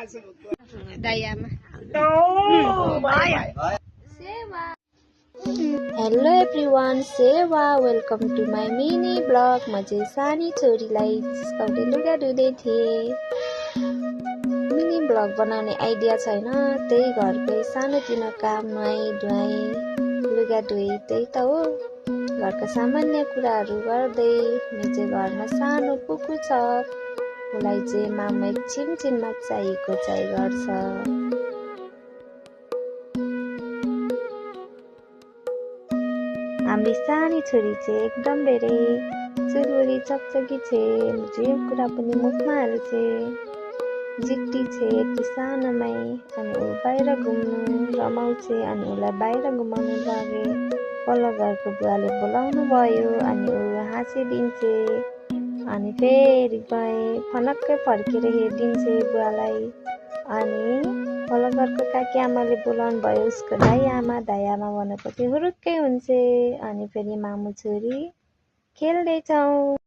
दयामा hello everyone, सेवा welcome to my mini blog. म चाहिँ सानी छोरीलाई जिस्काउँदै लुगा धुँदै थिएँ। मिनी ब्लग बनाउने आइडिया छैन, त्यही घरकै सानोतिनो काम, नुहाई धुवाई लुगा धुई त्यही त हो। घरका सामान्य कुराहरू गर्दै मेरो चाहिँ घरमा सानो कुकुर छ, उसलाई चाहिँ मामा एकछिनमा चाहिएको चाहिँ गर्छ। हाम्री सानी छोरी चाहिँ एकदम धेरै चुरबुरी चकचकी छे, जे कुरा पनि मुखमा हाल्छे, जिट्टी छे यति सानोमै। अनि ऊ बाहिर घुम्नु रमाउँछे, अनि उसलाई बाहिर घुमाउनु लगे। पल्लो घरको बुवाले बोलाउनु भयो, अनि ऊ हाँसिदिन्छे, अनि फेरि गए फनक्कै फर्केर हेरिदिन्छे बुवालाई। अनि पल्लो घरको काकी आमाले बोलाउनु भयो, उसको दाइ आमा भनेपछि हुरुक्कै हुन्छे। अनि फेरि मामु छोरी खेल्दैछौँ।